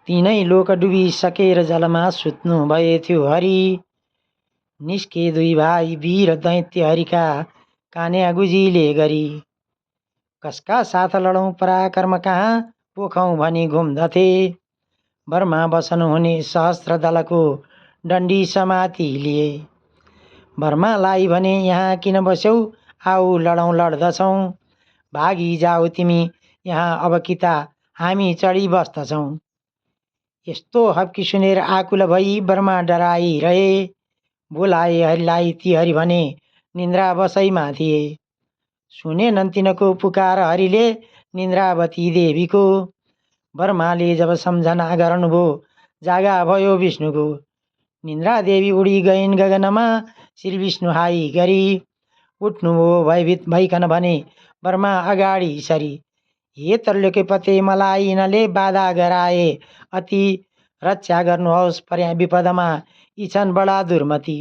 तीनै लोक डुबिसकेर जलमा सुत्नु भएथ्यो हरि। निस्के दुई भाइ वीर दैत्य हरिका कान्या गुजीले गरी। कसका साथ लडौँ पराक्रम कहाँ पोखौँ भनी घुम्दथे। बर्मा बसन हुने सहस्त्र दलको डन्डी समाती लिए। बर्मालाई भने यहाँ किन बस्यौ, आऊ लडौँ लड्दछौँ। भागी जाऊ तिमी यहाँ अब किता हामी चढी बस्दछौँ। यस्तो हप्की सुनेर आकुल भई बर्मा डराइरहे। बोलाए हरिलाई ती हरि भने निन्द्रा बसैमा थिए। सुनेनन् तिनको पुकार हरिले निन्द्रावती देवीको। बर्माले जब सम्झना गर्नुभयो जागा भयो विष्णुको। निन्द्रा देवी उडी गइन् गगनमा श्री विष्णु हाई गरी। उठ्नुभयो भयभीत भइकन भने बर्मा अगाडि सरी। हे त्रैलोक्यपते मलाई यिनले बाधा गराए अति। रक्षा गर्नुहोस् पर्या विपदमा यी छन् बडा दुर्मति।